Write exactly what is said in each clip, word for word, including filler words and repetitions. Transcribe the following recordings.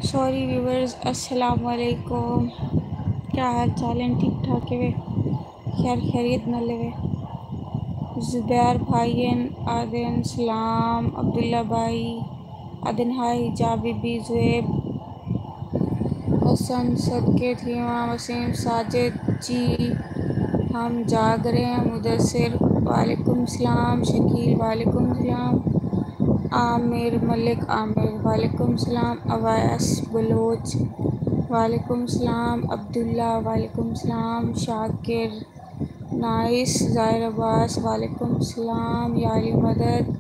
سوری viewers, السلام علیکم۔ کیا حال چال ہیں؟ ٹھیک ٹھاک ہے؟ خیر خیریت نال ہے؟ زبیر بھائی ہیں، آدن سلام۔ عبداللہ بھائی آدن، ہائی حجاب بی بی۔ زویب حسن، صدقے تھیواں۔ وسیم ساجد جی، ہم جاگ رہے ہیں۔ مدثر، وعلیکم السلام۔ شکیل، وعلیکم السلام۔ عامر ملک عامر، وعلیکم السلام۔ اویس بلوچ، وعلیکم السلام۔ عبداللہ، وعلیکم السلام۔ شاکر نائس۔ ظاہر عباس، وعلیکم السلام۔ یا علی مدد۔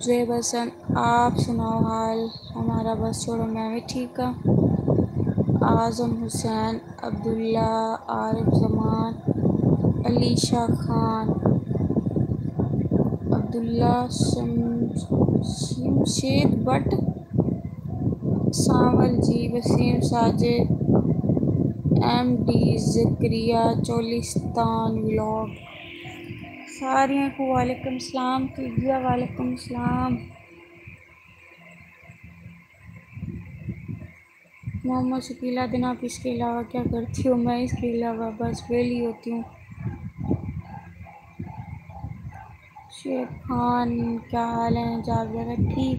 زیب حسن، آپ سناؤ حال؟ ہمارا بس چھوڑو، میں بھی ٹھیک ہاں۔ اعظم حسین، عبداللہ، عارف زمان، علیشہ خان، عبداللہ شم-، Shamshed Butt, Sanwal ji, Waseem Sajid, M D Zakaria, Cholistan vlog. ساریاں کو وعلیکم السلام۔ تیجیا، وعلیکم السلام۔ محمد شکیل آدن، آپ اس کے علاوہ کیا کرتی ہو؟ میں اس کے علاوہ بس ویلی ہوتی ہوں۔ شعیب خان، کیا حال ہے؟ جاب ذرا ٹھیک،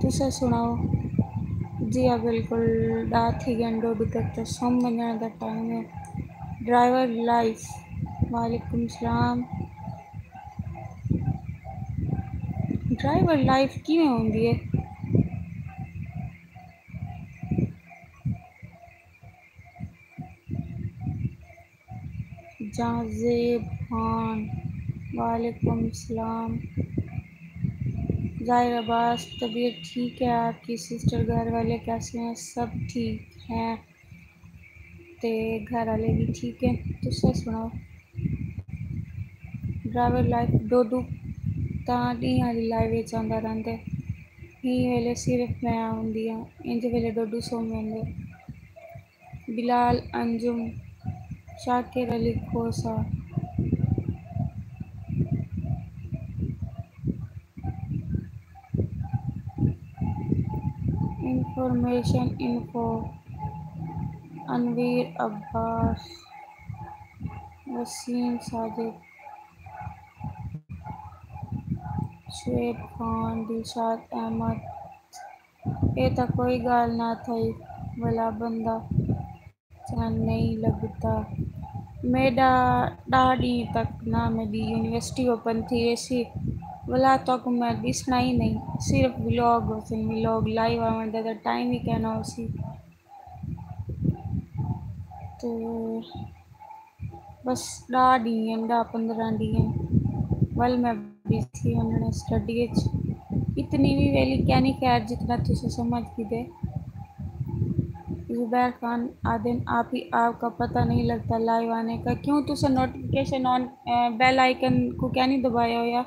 تساں سناؤ؟ جی ہاں، بالکل، ݙاہ تھی ڳئن، ݙوݙ تک تے سم ونڄݨ دا ٹائم ہے۔ ڈرائیور لائف، وعلیکم السلام۔ ڈرائیور لائف کیویں ہوندی ہے؟ جہانزیب خان، وعلیکم السلام۔ ظاہر عباس، طبیعت ٹھیک ہے آپ کی؟ سسٹر، گھر والے کیسے ہیں؟ سب ٹھیک ہیں تے گھر والے بھی ٹھیک ہیں۔ تساں سناؤ؟ ڈرائیور لائف، ڈوڈو تاں ݙینہہ والی لائیو وچ آندا رہندے۔ ایں ویلے صرف میں آندی ہاں، انج ویلے ڈوڈو سم ویندے۔ بلال انجم، شاکر علی کھوسہ، انفارمیشن انفو، انویر عباس، وسیم ساجد، شعیب خان، دلشاد احمد۔ اے تاں کوئی ڳالھ نہ تھئی، ولا بندہ چنڳا نئیں لڳدا۔ میݙا ݙاہ ݙینہہ تک نہ میݙی یونیورسٹی اوپن تھی ویسی، ولا تہاکوں میں ݙسݨا ہی نئیں، صرف ولاگ ہوسن، ولاگ لائیو آوݨ دا تاں ٹائم ہی کائنا ہوسی۔ تے بس ݙاہ ݙینہہ ہن، ݙاہ پندرہ ݙینہہ ہن، ول میں بزی تھی ونڄݨے سٹڈی اچ۔ اتنی وی ویلی کینی، خیر، جتنا تساں سمجھ گھدے۔ زبیر خان آدن، آپ ہی آپ کا پتہ نہیں لگتا لائیو آنے کا، کیوں تساں نوٹیفکیشن آن، بیل آئیکن کو کینی دبایا ہویا؟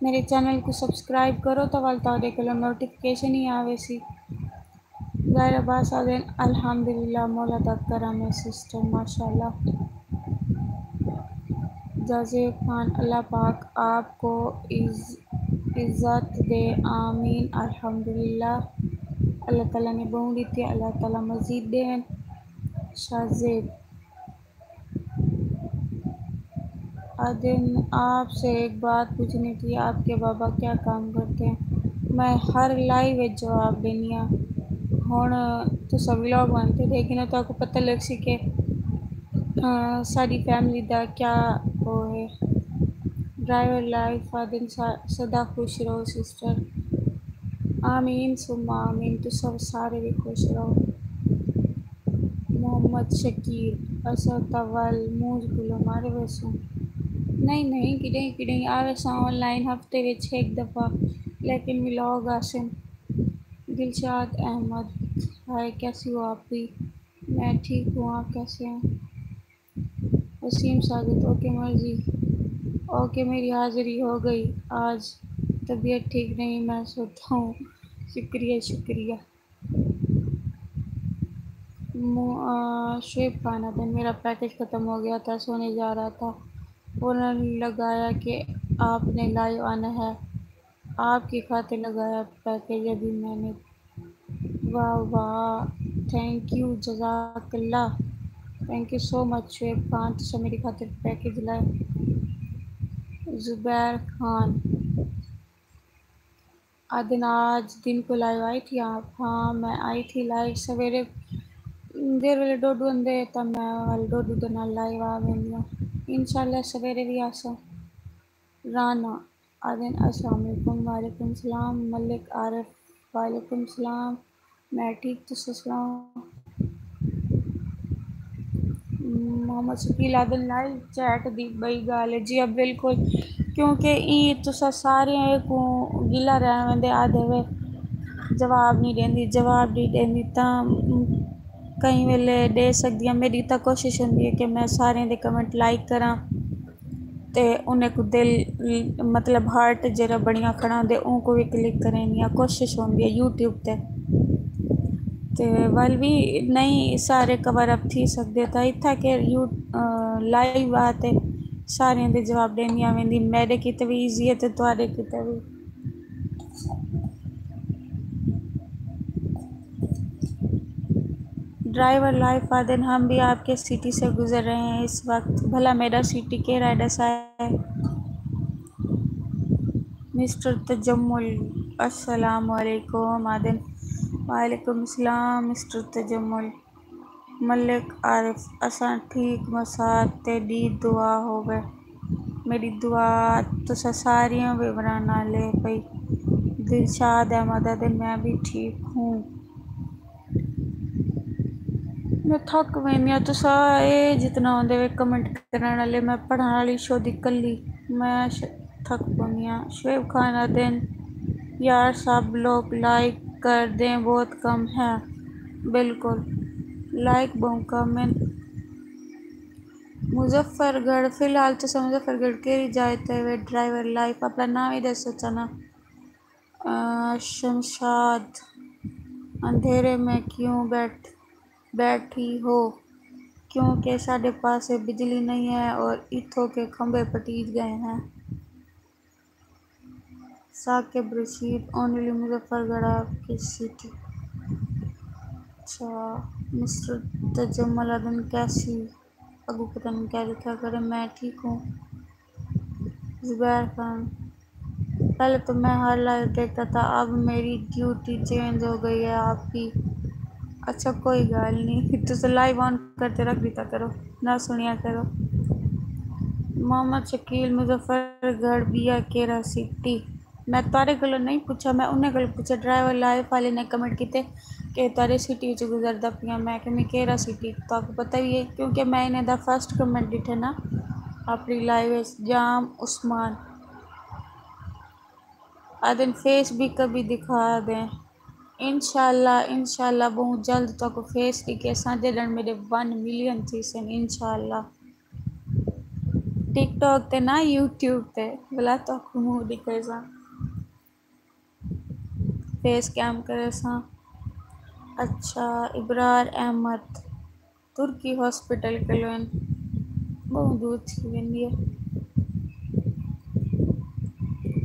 میرے چینل کو سبسکرائب کرو تاں ول تہاݙے کولوں نوٹیفکیشن ہی آویسی۔ ظاہر عباس آدن، الحمدللہ، مولا دا کرم ہے سسٹر، ماشاءاللہ۔ جازیب خان، اللہ پاک آپ کو عز-، عزت دے، آمین، الحمدللہ۔ اللہ تعالیٰ نے ٻہوں ݙتی، اللہ تعالیٰ مزید ݙیون۔ شاہ زیب آدن، آپ سے ایک بات پوچھنی تھی، آپ کے بابا کیا کام کرتے ہیں؟ میں ہر لائیو وچ جواب ݙیندی ہاں۔ ہݨ تساں ولاگ ون تے ݙیکھے نا، تہاکوں پتہ لڳسی کہ، آ، ساݙی فیملی دا کیا او ہے۔ ڈرائیور لائف آدن، سا-، سدا خوش رہو سسٹر۔ آمین ثم آمین، تساں سارے وی خوش رہو۔ محمد شکیل، اساں تاں ول مونجھ کلو مارے ویسوں۔ نہیں نہیں، کݙہیں کݙہیں آ ویساں آن لائن، ہفتے وچ ہک دفعہ، لیکن ولاگ آسن۔ دلشاد احمد، ہائے کیسی ہو آپ بھی؟ میں ٹھیک ہوں، آپ کیسے ہیں؟ وسیم ساجد، اوکے مرضی، اوکے، میری حاضری ہو گئی، آج طبیعت ٹھیک نہیں، میں سوتا ہوں۔ شکریہ، شکریہ۔ مو-، آ، شعیب خان آدن، میرا پیکج ختم ہو گیا تھا، سونے جا رہا تھا، فوراً لگایا کہ آپ نے لائیو آنا ہے، آپ کی خاطر لگایا پیکج ابھی میں نے۔ واہ واہ، تھینک یو، جزاک اللہ، تھینک یو سو مچ شعیب خان، تساں میری خاطر پیکج لائے۔ زبیر خان، آدن آج دن کو لائیو آئی تھی آپ؟ ہاں، میں آئی تھی لائیو سویرے، دیر ویلے ڈوڈو اندے، تاں میں ول ڈوڈو دے نال لائیو آ ویندی ہاں۔ انشاءاللہ سویرے وی آساں۔ رانا آدن، السلام علیکم۔ وعلیکم السلام۔ ملک عارف، وعلیکم السلام۔ میں ٹھیک، تساں سناؤ؟ محمد شکیل آدن، لائیو چیٹ دی بئی ڳالھ ہے۔ جی ہاں، بالکل، کیونکہ ایں تساں سارے کوں گلا رہ ویندے، آدھے وے جواب نہیں ݙیندی، جواب نہیں ݙیندی، تاں کئی ویلے ݙے سڳدی ہاں۔ میݙی تاں کوشش ہوندی ہے کہ میں سارے دے کمنٹ لائک کراں تے انہیں کو دل، مطلب ہارٹ جیرا بنیا کھڑا ہوندے، اون کو بھی کلک کریں یا کوشش ہوندی ہے یوٹیوب تے۔ تے ول بھی نہیں سارے کور اپ تھی سکدے، تاں اتھا کہ یو لائیو آ تے سارے دے جواب ݙیندیاں ویندی۔ میݙے کیتے بھی ایزی ہے تے تہاݙے کیتے بھی۔ ڈرائیور لائف آدن، ہم بھی آپ کے سٹی سے گزر رہے ہیں اس وقت۔ بھلا میرا سٹی کیڑھا ہے، ݙسائے؟ مسٹر تجمل، السلام علیکم آدن۔ وعلیکم السلام مسٹر تجمل۔ ملک عارف، اساں ٹھیک، مسات تیݙی دعا ہووے۔ میݙی دعا تساں ساریاں ویوراں نال ہے پئی۔ دلشاد احمد آدھے، میں بھی ٹھیک ہوں۔ میں تھک ویندی ہاں، تساں اے جتنا ہوندے وے کمنٹ کرݨ والے، میں پڑھݨ والی شودی کلی، میں ش-، تھک پوندی ہاں۔ شعیب خان آدھن، یار سب لوگ لائک کر دیں، بہت کم ہے۔ بالکل، لائک بہوں کم ہن۔ مظفر گڑھ، فی الحال تساں مظفر گڑھ کیڑھی جاء تے وے؟ ڈرائیور لائف، اپݨا ناں وی ݙسو چا نا۔ آ، شمشاد، اندھیرے میں کیوں بیٹھ-، بیٹھی ہو؟ کیونکہ ساݙے پاسے بجلی نہیں ہے اور اتھوں کے کھمبے پٹیج ڳئے ہیں۔ ثاقب رشید، اونلی مظفر گڑھ آپ کی سٹی۔ اچھا، مسٹر تجمل آدھن، کیسی؟ اڳوں پتہ نہیں کیا لکھا کرے، میں ٹھیک ہوں۔ زبیر خان، پہلے تو میں ہر لائیو دیکھتا تھا، اب میری ڈیوٹی چینج ہو گئی ہے آپ کی۔ اچھا، کوئی ڳالھ نہیں، تساں لائیو آن کر تے رکھ ݙتا کرو، نہ سݨیا کرو۔ محمد شکیل، مظفر گڑھ ٻیا کیڑھا سٹی؟ میں تہاݙے کولوں نہیں پچھا، میں انہیں کولوں پچھا، ڈرائیور لائف والے نے کمنٹ کیتے کہ تہاݙے سٹی وچ گزردا پیاں۔ میں کہ میں کیڑھا سٹی؟ تہاکوں پتہ وی ہے، کیونکہ میں انہیں دا فرسٹ کمنٹ ݙٹھے نا اپݨی لائیو وچ۔ جام عثمان، آدھن، فیس بھی کبھی دکھا دیں۔ انشاءاللہ، انشاءاللہ ٻہوں جلد تہاکوں فیس ݙکھیساں، جݙݨ میݙے ون ملین تھیسن، انشاءاللہ۔ ٹک ٹاک تے نہ، یوٹیوب تے، ولا تہاکوں منہ ݙکھیساں، فیس کیم کریساں۔ اچھا، ابرار احمد، ترکی ہاسپٹل کلوئن، ٻہوں دور تھی ویندی ہے۔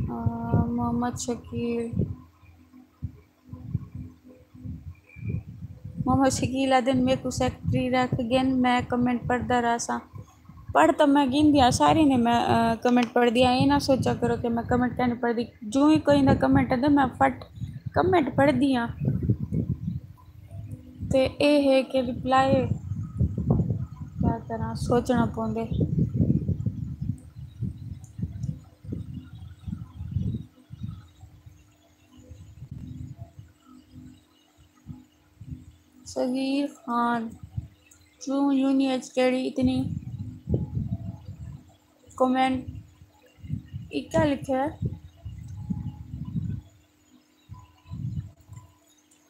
آ، محمد شکیل، محمد شکیل آدھن، میکوں سیکرٹری رکھ ڳن، میں کمنٹ پڑھدا رہساں۔ پڑھ تاں میں گھندی ہاں، سارے نے میں، آ، کمنٹ پڑھدی ہاں۔ اے نہ سوچا کرو کہ میں کمنٹ کائنی پڑھدی۔ جوں ہی کوئی دا کمنٹ آندے، میں فٹ کمنٹ پڑھدی ہاں۔ تے اے ہے کہ رپلائی کیا کراں، سوچݨا پوندے۔ صغیر خان، کیوں یونی اچ کیڑھی اتنی کمنٹ اکا لکھیا ہے؟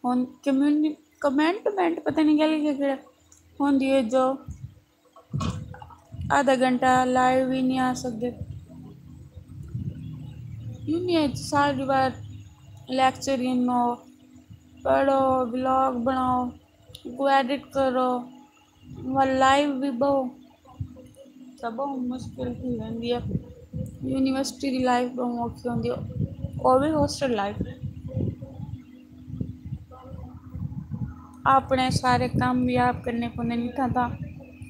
ہن کمیونی-، کمنٹ، کمنٹ پتہ نہیں کیا لکھیا کھڑا۔ ہوندی ہے جو آدھا گھنٹہ لائیو وی نہیں آ سڳدے۔ یونی اچ سال دی بعد لیکچر گھنو، پڑھو، ولاگ بݨاؤ، کو ایڈٹ کرو، ول لائیو وی ٻہوں، تاں ٻہوں مشکل تھی ویندی ہے۔ یونیورسٹی دی لائیو ٻہوں اوکھی ہوندی ہے، او وی ہاسٹل لائیو۔ اپݨے سارے کم وی آپ کرݨے پوندن۔ اتھاں تاں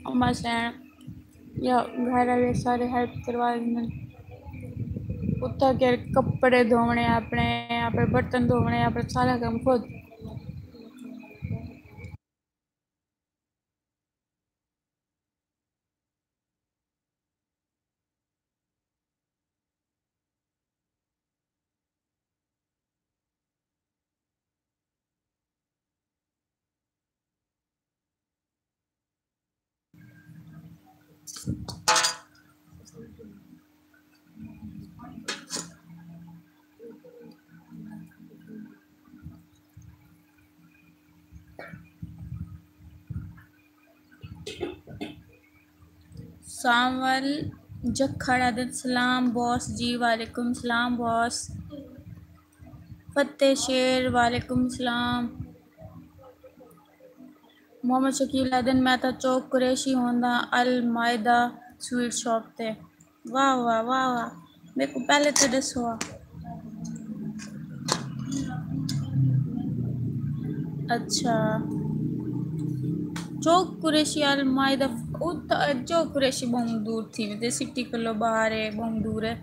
اماں سئیں یا گھر والے سارے ہیلپ کروا ݙیندن۔ اتھاں کے کپڑے دھووݨے اپݨے، اپݨے برتن دھووݨے، اپݨے سارا کم خود۔ سانول جکھڑ آہدن، سلام باس جی۔ وعلیکم سلام باس۔ فتح شیر، وعلیکم سلام۔ محمد شکیل آہدن، میں تاں چوک قریشی ہونداں المائدہ سویٹ شاپ تے۔ واہ واہ واہ واہ، میکوں پہلے تے ݙسو۔ اچھا، چوک قریشی المائدہ، ات-، چوک قریشی ٻہوں دور تھی ویندے، سٹی کلو ٻاہر ہے، ٻہوں دور ہے۔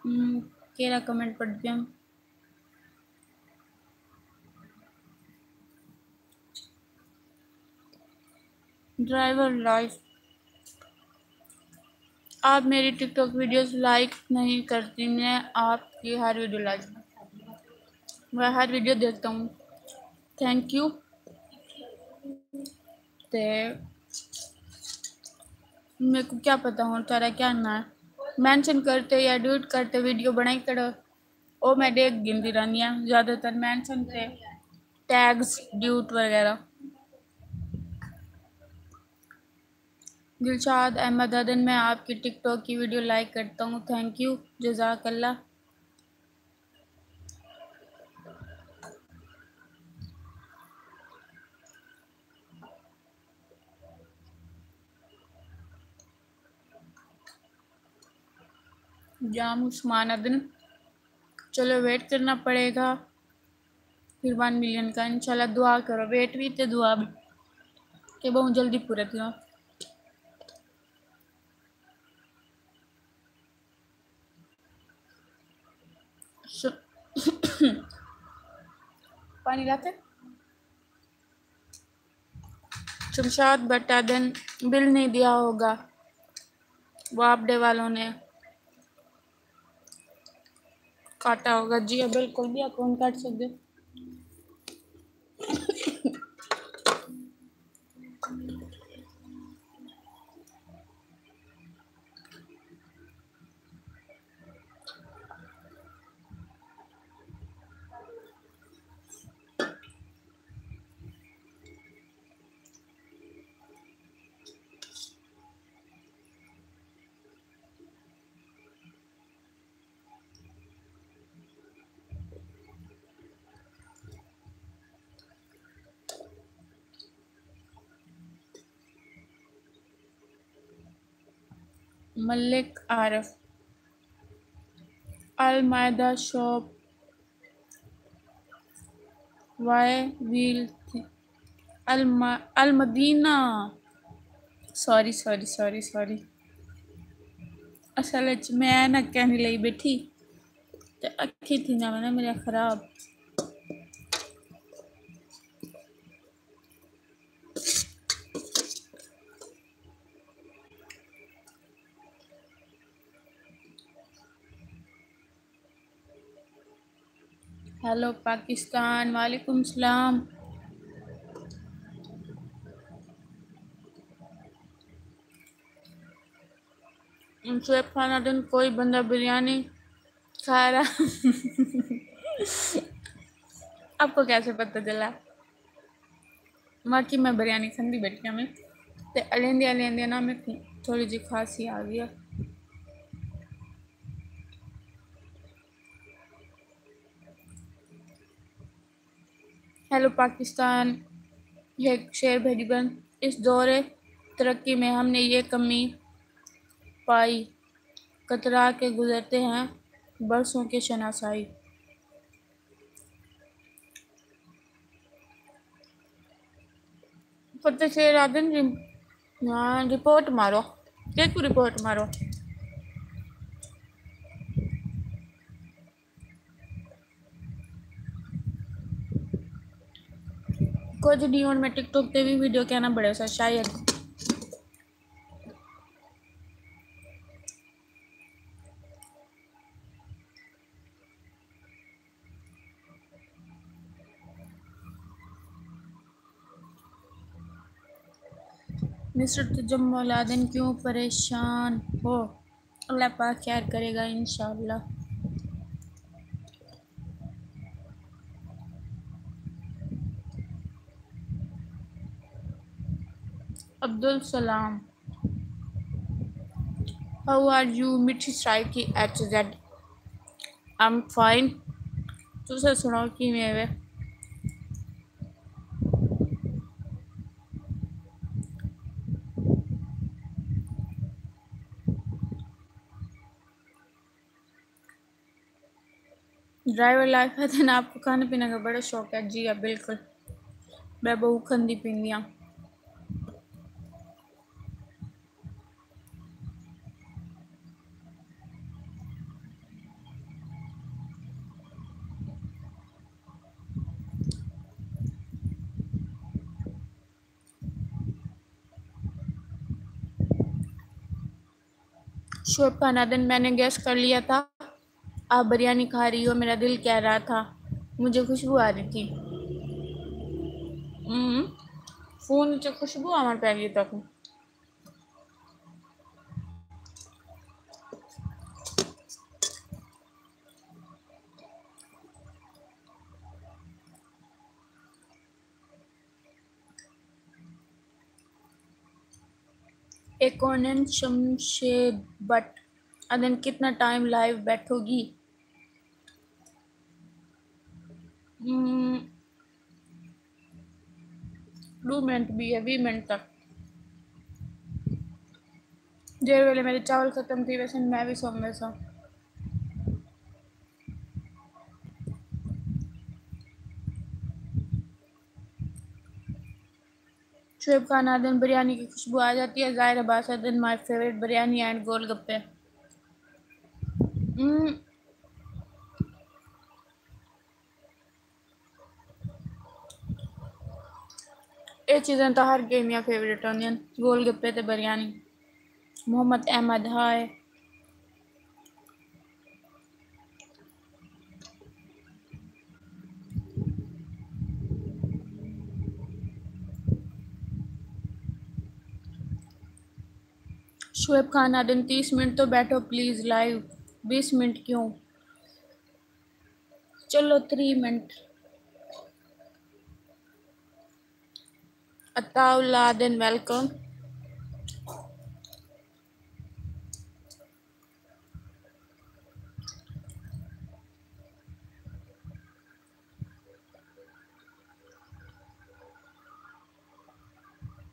ہم، کیڑھا کمنٹ پڑھ ݙیاں؟ ڈرائیور لائف، آپ میری ٹک ٹاک ویڈیوز لائک نہیں کرتی، میں آپ کی ہر ویڈیو لائک، میں ہر ویڈیو دیکھتا ہوں، تھینک یو۔ تے میکوں کیا پتہ ہݨ تہاݙا کیا ناں ہے، مینشن کرتے یا ڈیلیٹ کرتے ویڈیو بݨائی کرو۔ او میں ݙیکھ گھندی رہندی ہاں، زیادہ تر مینشن تے ٹیگز، ڈیلیٹ وغیرہ۔ دلشاد احمد آہدن، میں آپ کی ٹک ٹاک کی ویڈیو لائک کرتا ہوں، تھینک یو، جزاک اللہ۔ جام عثمان آہدن، چلو ویٹ کرنا پڑے گا پھر ون ملین کا، انشاءاللہ دعا کرو، ویٹ وی تے دعا وی کہ ٻہوں جلدی پورا تھیواں۔ ش-، پانی لاتے؟ شمشاد بٹ آہدن، بل نہیں دیا ہوگا، وہ آپ ڈے والوں نے کاٹا ہوگا۔ جی ہاں، بالکل بھی اکاؤنٹ کاٹ سکدے۔ ملک عارف، المائدہ شاپ، وائی ویل تھی-، الم-، المدینہ، سوری، سوری، سوری، سوری۔ اصل اچ میں نہ کہنی لئی بیٹھی تے اکھیں تھیندیاں ویندیاں میریاں خراب۔ ہیلو پاکستان، وعلیکم السلام۔ شعیب خان آہدن، کوئی بندہ بریانی کھا رہا۔ آپ کو کیسے پتہ چلا؟ باقی میں بریانی کھاندی بیٹھی ہاں میں۔ تے الیندے الیندے نا میکوں تھوڑی جی کھانسی آ ڳئی ہے۔ ہیلو پاکستان، ایک شعر بھیجی بن، اس دور ترقی میں ہم نے یہ کمی پائی، کترا کے گزرتے ہیں برسوں کے شناسائی۔ فتح شیر آدن جی، ہاں، رپورٹ مارو۔ کیکوں رپورٹ مارو؟ کجھ ݙینہہ ہݨ میں ٹک ٹاک تے وی ویڈیو کینا بݨیساں شاید۔ مسٹر تجمل آدن کیوں پریشان ہو؟ اللہ پاک خیر کرے گا انشاءاللہ۔ Abdul Salam, how are you? مٹھی Saraiki H Z, I am fine. تساں سݨاؤ کیویں وے؟ ڈرائیور لائف ہے تے نا آپ کو کھانے پینے کا بڑا شوق ہے؟ جی ہاں، بالکل۔ میں بہو کھندی پیندی ہاں۔ شعیب خان آدن، میں نے گیس کر لیا تھا آپ بریانی کھا رہی ہو، میرا دل کہہ رہا تھا، مجھے خوشبو آ رہی تھی۔ ہم، فون سے خوشبو آوݨ پہ گئی تک۔ اے کونن شمشید بٹ آدن، کتنا ٹائم لائیو بیٹھو گی؟ ہم، ݙو منٹ بھی ہے، ویہہ منٹ تک۔ جیڑھے ویلے میرے چاول ختم تھی ویسن، میں بھی سم ویساں۔ شعیب خان آدن، بریانی کی خوشبو آ جاتی ہے۔ ظاہر عباس آدن، my favourite biryani and gol gappe. ہم، اے چیزاں تاں ہر کہیں دیاں فیوریٹ ہوندیاں، گول گپے تے بریانی۔ محمد احمد، ہائے۔ شعیب خان آدن، تیس منٹ تو بیٹھو پلیز، لائیو بیس منٹ کیوں؟ چلو، تریہہ منٹ۔ عطا اللہ آدن، ویلکم۔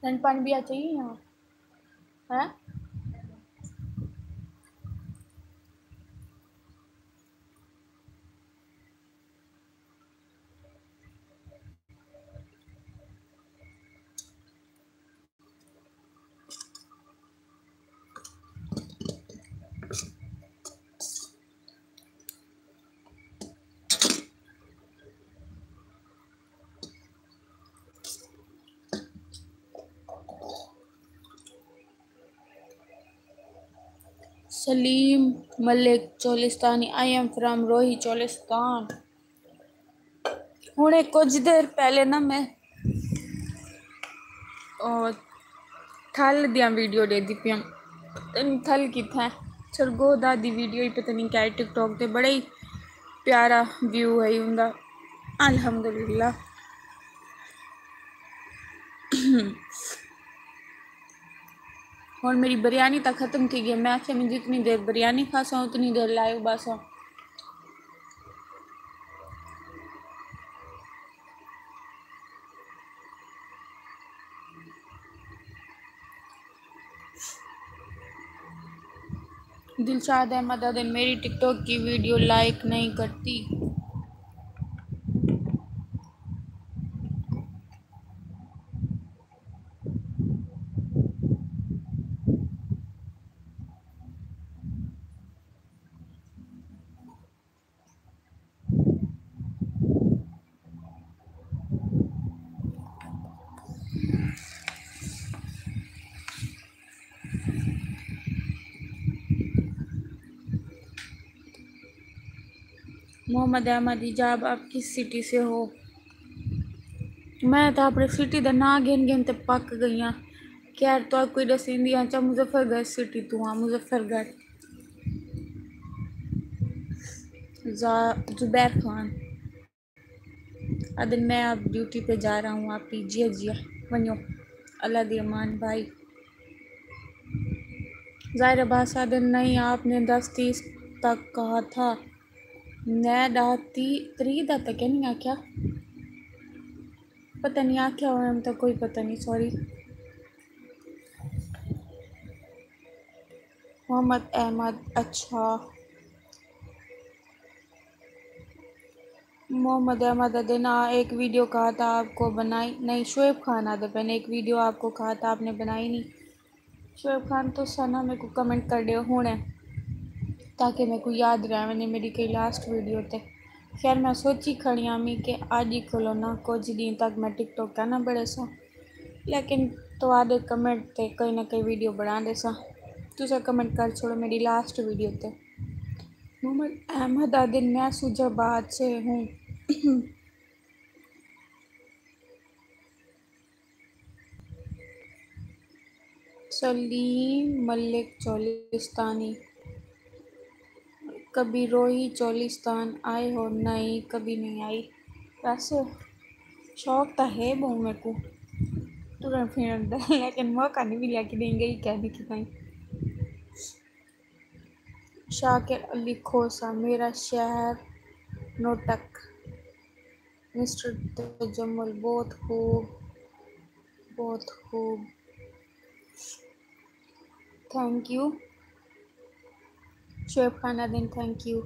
تن پن بھی آ چاہیے یہاں۔ ہاں؟ سلیم ملک Cholistani, I am from Rohi Cholistan. ہݨے کجھ دیر پہلے نا میں، او، تھل دیاں ویڈیو ݙیہدی پیاں۔ تن تھل کتھاں ہے؟ سرگودھا دی ویڈیو ہی پتہ نہیں کیا ہے، ٹک ٹاک تے بڑا ہی پیارا ویو ہے اوندا۔ الحمدللہ۔ ہݨ میری بریانی تاں ختم تھی ڳئی۔ میں آکھیا میں جتنی دیر بریانی کھاساں، اتنی دیر لائیو باساں۔ دلشاد احمد آدن، میری ٹک ٹاک کی ویڈیو لائک نہیں کرتی۔ محمد احمد حجاب، آپ کس سٹی سے ہو؟ میں تاں اپݨی سٹی دا ناں گھن گھن تے پک ڳئی ہاں۔ خیر، تہاکوں ݙسیندی ہاں، چا مظفر گڑھ سٹی توں ہاں، مظفر گڑھ۔ زا-، زبیر خان۔ ادن میں اب ڈیوٹی پہ جا رہا ہوں، آپ بھی جیئے جیئے ونڄو۔ اللہ دی امان بھائی۔ ظاہر عباس آدن نہیں، آپ نے دس تیس تک کہا تھا۔ میں ݙاہ تی تریہہ دا تک نہیں آکھیا، پتہ نہیں آکھیا ہویا میں تو کوئی پتہ نہیں، سوری۔ محمد احمد، اچھا۔ محمد احمد ادے نا ایک ویڈیو کہا تھا آپ کو بنائی نہیں، شعیب خان آدھے پہنے ایک ویڈیو آپ کو کہا تھا آپ نے بنائی نہیں۔ شعیب خان، تساں نا میکوں کمنٹ کر ݙیو ہݨے، تاکہ میکوں یاد رہ ونڄے میݙی کئی لاسٹ ویڈیو تے۔ خیر، میں سوچی کھڑی ہامی کہ اڄ ہی کھولو نا، کجھ ݙینھ تک میں ٹک ٹاک کائنا بݨیساں، لیکن تہاݙے کمنٹ تے کئی نہ کئی ویڈیو بݨا ݙیساں۔ تساں کمنٹ کر چھوڑو میݙی لاسٹ ویڈیو تے۔ محمد احمد آدن، میں سوجھ آباد سے ہوں۔ سلیم ملک چولستانی، کبھی روہی چولستان آئے ہو؟ نہیں، کبھی نہیں آئی۔ ویسے شوق تاں ہے ٻہوں میکوں ٹرݨ پھرݨ دا، لیکن موقع نہیں ملیا کہ ݙینہہ ڳئی کائنی کتھائیں۔ شاکر علی کھوسہ، میرا شہر نوٹک۔ مسٹر تجمل، بہت خوب، بہت خوب۔ Thank you. شعیب خان آدن، تھینک یو۔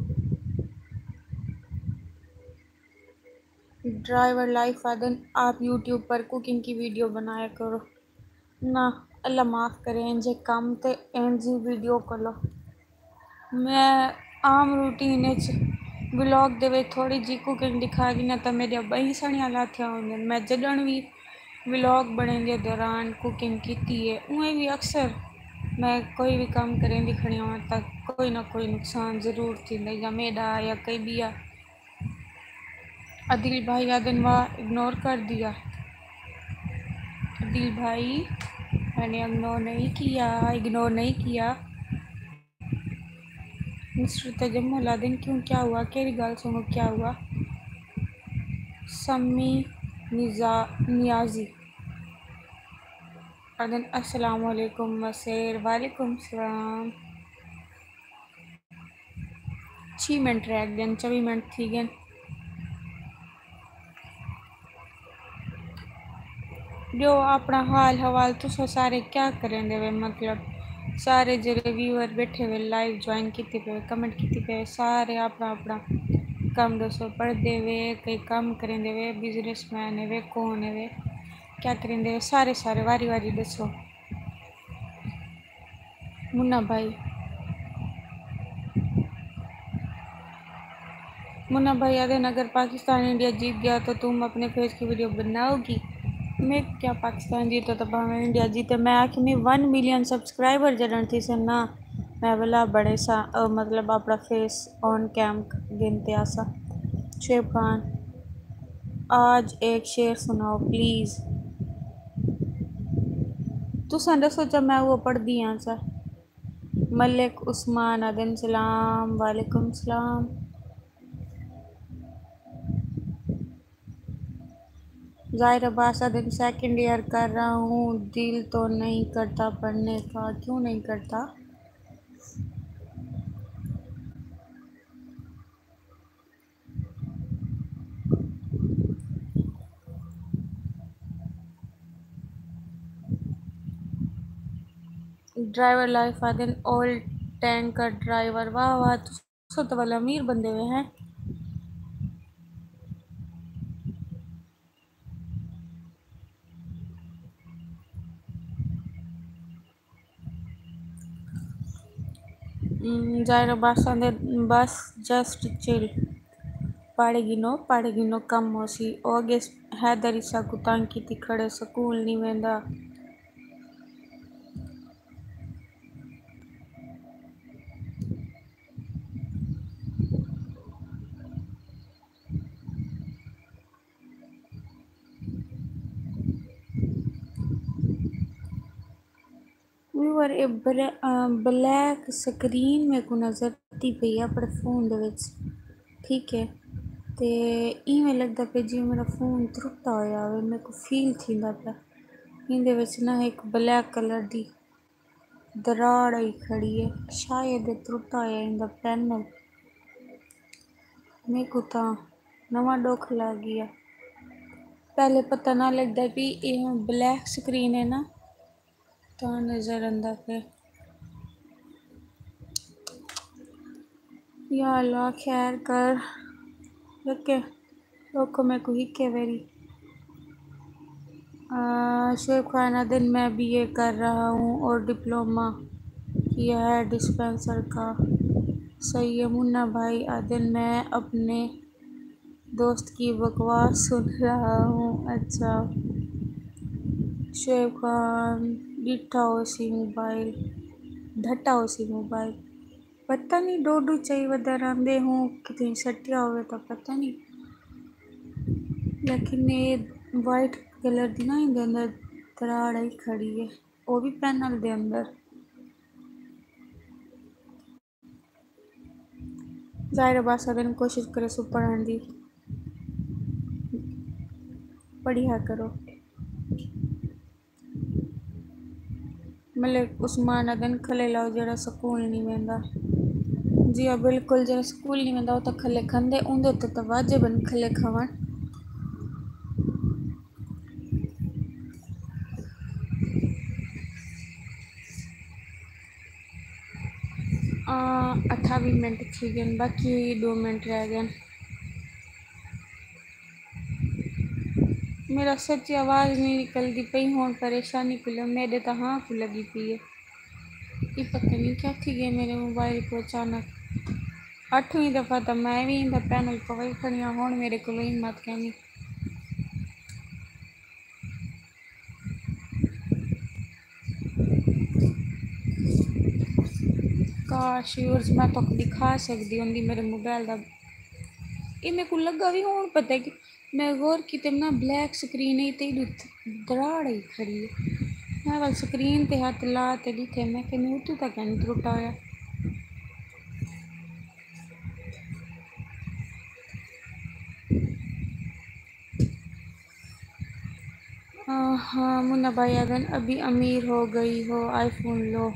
ڈرائیور لائف آدن، آپ یوٹیوب پر کوکنگ کی ویڈیو بنایا کرو۔ نہ، اللہ معاف کرے، اینجھے کم تے اینجھی ویڈیو کولو۔ میں عام روٹین اچ ولاگ دے وچ تھوڑی جی کوکنگ ݙکھا ݙینا تاں میݙیاں ٻئیں سݨیاں لاتھیاں ہوندین۔ میں جݙݨ وی ولاگ بݨیندے دوران کوکنگ کیتی ہے، اونویں وی اکثر میں کوئی وی کم کریندی کھڑی ہاواں تاں کوئی نہ کوئی نقصان ضرور تھیندا، یا میݙا یا کئی ٻیا۔ عدیل بھائی آدن، واہ، اگنور کر دیا۔ عدیل بھائی، میں نے اگنور نہیں کیا، اگنور نہیں کیا۔ مسٹر تجمل آدن، کیوں، کیا ہوا؟ کیڑھی ڳالھ سݨو، کیا ہوا؟ سمی نزا-، نیازی آدن، السلام علیکم وسیر۔ وعلیکم السلام۔ چھی منٹ رہ ڳئن، چوی منٹ تھی ڳئن۔ ٻیو اپݨا حال حوال، تساں سارے کیا کریندے وے؟ مطلب سارے جیڑھے ویور ٻیٹھے وے، لائیو جوائن کیتی پئے، کمنٹ کیتی پئے، سارے اپݨا اپݨا کم ݙسو، پڑھدے وے، کئی کم کریندے وے، بزنس مین ہے وے، کون ہے وے، کیا کریندے وے، سارے سارے واری واری ݙسو۔ منا بھائی، منا بھائی آدھے، اگر پاکستان انڈیا جیت گیا تو تم اپنے فیس کی ویڈیو بناؤ گی؟ میں کیا، پاکستان جیتے تو بھاویں انڈیا جیتے، میں آکھے میں ون ملین سبسکرائبر جݙݨ تھیسن نا، میں ولا بݨیساں، او مطلب اپݨا فیس آن کیم گھن تے آساں۔ شعیب خان، آج ایک شعر سناؤ پلیز۔ تساں ݙسو چا، میں وہ پڑھدی ہاں سا۔ ملک عثمان آدن، سلام، وعلیکم السلام۔ ظاہر عباس آدن، سیکنڈ ایئر کر رہا ہوں، دل تو نہیں کرتا پڑھنے کا، کیوں نہیں کرتا؟ ڈرائیور لائف آدن، اولڈ ٹینکر ڈرائیور۔ واہ واہ، تساں تاں ول امیر بندے وے ہیں۔ ظاہر بس آندے، بس جسٹ چل۔ پڑھ گھنو، پڑھ گھنو، کم ہوسی۔ او اڳے حیدر عیسیٰ کوں تنگ کیتی کھڑے، سکول نی ویندا۔ اے بر- آ، بلیک سکرین میکوں نظر آندی پئی ہے اپݨے فون دے وچ، ٹھیک ہے۔ تے ایویں لڳدا پیا جیویں میرا فون ترٹا ہویا ہووے، میکوں فیل تھیندا پیا۔ ایندے وچ نہ ہک بلیک کلر دی دراڑ آئی کھڑی ہے، شاید اے ترٹا ہویا ایندا پینل۔ میکوں تاں نواں ݙکھ لڳ ڳیا۔ پہلے پتہ نہ لڳدا پئی اے بلیک سکرین ہے نا، تاں نظر آندا پئے۔ یا اللہ خیر کر، یکے ݙکھ میکوں ہکے ویری۔ آ، شعیب خان آدن میں بی اے کر رہا ہوں اور ڈپلومہ کیا ہے ڈسپنسر کا۔ صحیح ہے۔ منا بھائی آدن میں اپنے دوست کی بکواس سن رہا ہوں۔ اچھا، شعیب خان ݙٹھا ہوسی موبائل، ڈھٹا ہوسی موبائل۔ پتہ نہیں ݙو ݙو چائی ودا رہندے ہوں، کتھیں سٹیا ہووے تاں پتہ نہیں۔ لیکن اے وائٹ کلر دی نا ایندے اندر دراڑ آئی کھڑی ہے، او وی پینل دے اندر۔ ظاہر ہے بس اگر کوشش کرے سو پڑھݨ دی، پڑھیا کرو۔ ملک عثمان آدن کھلے لاؤ جیڑھا سکول نہیں ویندا۔ جی ہاں بالکل، جیڑھا سکول نہیں ویندا او تاں کھلے کھاندے، اوندے تے تاں واجب ہن کھلے کھاوݨ۔ آ، اٹھاوی منٹ تھی ڳئن، باقی ݙو منٹ رہ ڳئن۔ میرا سچی آواز نہیں نکلدی پئی، ہݨ پریشانی کوں لو، میݙے تاں ہاں کوں لڳی پئی ہے۔ اے پتہ نہیں کیا تھی ڳئے میرے موبائل کوں اچانک۔ اٹھویں دفعہ تاں میں وی ایندا پینل پوئی کھڑی ہاں، ہݨ میݙے کولوں ہمت کینی۔ کاش ویورز میں تہاکوں ݙکھا سڳدی ہوندی میرے موبائل دا۔ اے میکوں لڳا وی ہݨ پتہ ہے کہ میں غور کیتے نا بلیک سکرین ہے تے ایݙو دراڑ آئی کھڑی ہے۔ میں ول سکرین تے ہتھ لا تے ݙٹھے، میں کہنی اتوں تاں کائنی ترٹا ہویا۔ ہاں ہاں، منا بھائی آدن ابھی امیر ہو گئی ہو، آئی فون لو۔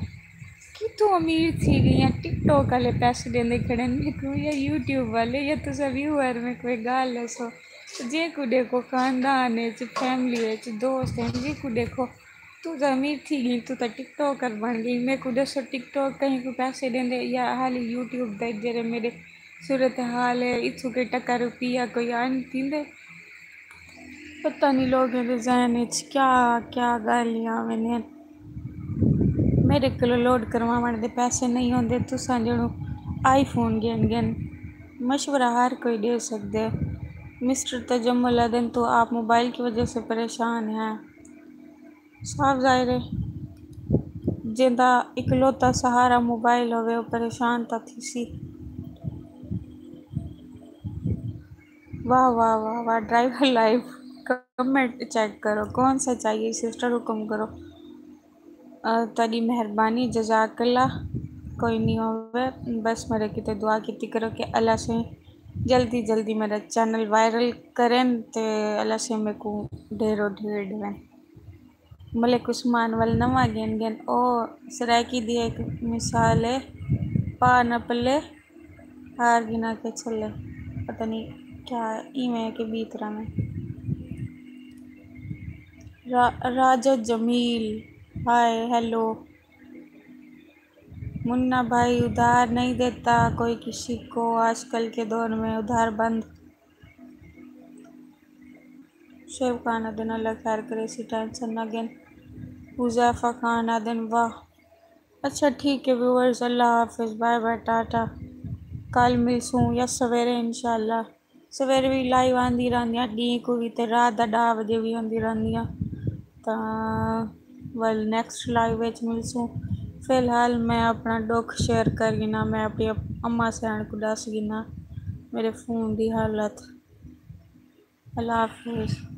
کتھوں امیر تھی ڳئی ہیں؟ ٹک ٹاک والے پیسے ݙیندے کھڑے ہن میکوں یا یوٹیوب والے، یا تساں ویور میکوں ہک ڳالھ ݙسو، جیکوں ݙیکھو خاندان وچ، فیملی وچ، دوست ہن، جیکوں ݙیکھو، توں تاں امیر تھی ڳئی، توں تاں ٹک ٹاکر بݨ ڳئی۔ میکوں ݙسو ٹک ٹاک کہیں کوں پیسے ݙیندے یا حالی یوٹیوب تے جیڑھے میݙے صورتحال ہے، اتھوں کے ٹکا روپیہ کوئی آن تھیندے؟ پتہ نہیں لوگیں دے ذہن وچ کیا کیا ڳالھیں آویندین۔ میݙے کولوں لوڈ کرواوݨ دے پیسے نہیں ہوندے، تساں جیڑھوں آئی فون گھن گھن مشورہ ہر کوئی ݙے سڳدے۔ مسٹر تجمل آدن تو آپ موبائل کی وجہ سے پریشان ہیں۔ صاف ظاہر ہے، جیندا اکلوتا سہارا موبائل ہووے، او پریشان تاں تھیسی۔ واہ واہ واہ واہ، ڈرائیور لائف، کمنٹ چیک کرو، کون سا چاہیے سسٹر، حکم کرو۔ آ، تہاݙی مہربانی، جزاک اللہ۔ کوئی نہیں ہووے، بس میݙے کیتے دعا کیتی کرو کہ اللہ سئیں جلدی جلدی میݙا چینل وائرل کرن تے اللہ سئیں میکوں ڈھیرو ڈھیر ݙیون۔ ملک عثمان ول نواں گھن گھن، او سرائیکی دی ہک مثال ہے، پا نہ پلے، ہار گھنا کے چھلے۔ پتہ نہیں کیا ایویں ہے کہ ٻئی طرح میں۔ را-، راجہ جمیل، ہائے، ہیلو۔ منا بھائی، ادھار نہیں دیتا کوئی کسی کو، آج کل کے دور میں ادھار بند۔ شعیب خان آدن، اللہ خیر کریسی، ٹینشن نہ گھن۔ حذیفہ خان آدن، واہ، اچھا ٹھیک ہے ویورز، اللہ حافظ، بائے بائے، ٹاٹا۔ کل ملسوں یا سویرے انشاءاللہ۔ سویرے وی لائیو آندی رہندیاں، ݙینہہ کوں وی تے رات دا ݙاہ وڄے وی آندی رہندیاں۔ تاں ول نیکسٹ لائیو وچ ملسوں۔ فی الحال میں اپݨا ݙکھ شیئر کر گھناں، میں اپݨی اماں سیݨ کوں ݙس گھناں میݙے فون دی حالت۔ اللہ حافظ۔